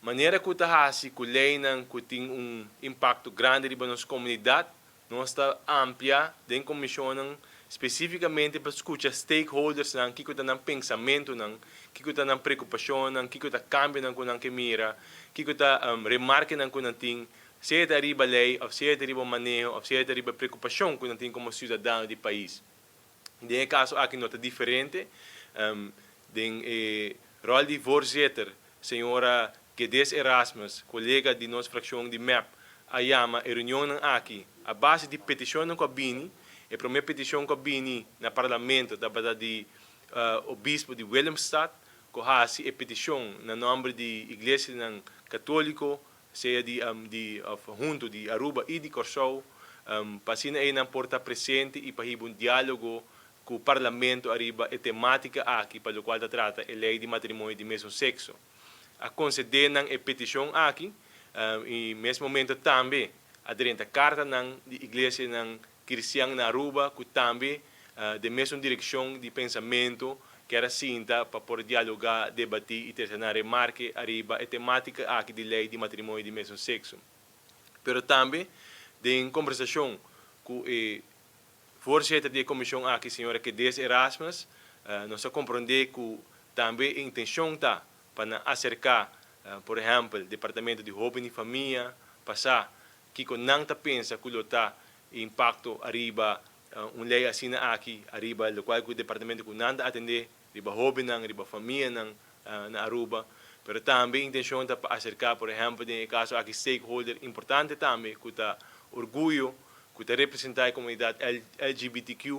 Manera ku ta hasi ku leinan ku tin un impakto grandi riba nos komunidat, nos ta amplia den komishonnan spesífikamente pa skucha stakeholdersnan kiko ta nan pensamentunan, kiko ta nan preokupashonnan, kiko ta kambionan ku nan ke mira, kiko ta remarkenan ku nan tin, sea ta riba lei òf sea ta riba maneho òf sea ta riba preokupashon ku nan tin komo siudadano di pais. Den e kaso aki no ta diferente. Den e ròl di voorzitter, señora Geddes Erasmus, kolega di nos frakshon di mep, a yama e reunionnan aki a base di petishonnan ku a bini. E promé petishon ku a bini na parlamento tabata di obispo di Willemstad ku hasi e petishon na nòmber di iglesianan katóliko sea di di of hunto di Aruba y di Corsou, pa asina eynan por ta presente y pa hiba un dialogo cu Parlamento ariba e tematica aki pa locual ta trata e ley di matrimonio di mesun sexo. A concede nan e peticion aki y mes momento tambe a drenta cartanan di iglesianan cristian na Aruba cu tambe den mesun direccion di pensamento kier a sinta pa por dialoga, debati y trece nan remarke ariba e tematica aki di ley di matrimonio di mesun sexo. Pero tambe den combersacion cu e voorzitter di e comision aki, señora Kedes Erasmus, nos a compronde cu tambe e intencion ta pa nan acerca, por ehempel, Departamento di Hoben y Famia pa sa Kiko nan ta pensa ku lo ta e impakto ariba un lei asina aki ariba lokual ku departamento ku nan ta atendé riba hóbennan, riba famianan na Aruba? Pero tambe intenshon ta pa aserká, por ehèmpel den e kaso aki stakeholder importante tambe ku ta Orguyo ku ta representá e komunidat LGBTQ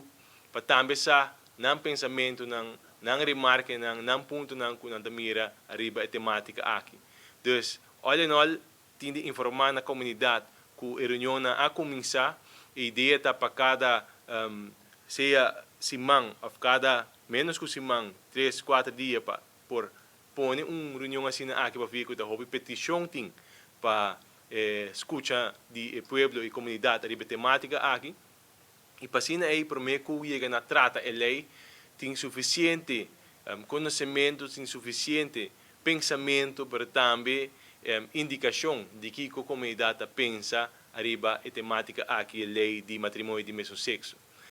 pa tambe sa nan pensamentunan, nan remarkenan, nan puntonan ku nan ta mira ariba e temátika aki. Dus, all in all, Tin di informá na komunidat ku e reunionnan a kuminsá. E idea ta pa kada sea siman òf kada ménos ku siman, tres, kuater dia pa por pone un reunion asina aki pafia ku ta hopi petishon tin pa skucha di e pueblo i komunidat riba e temátika aki. I pa asina ei promé ku yega na trata e lei tin sufisiente konosementu, tin sufisiente pensamentu, pero tambe indikashon di kiko komunidat ta pensa ariba e temátika aki, e lei di matrimonio di mesun sekso.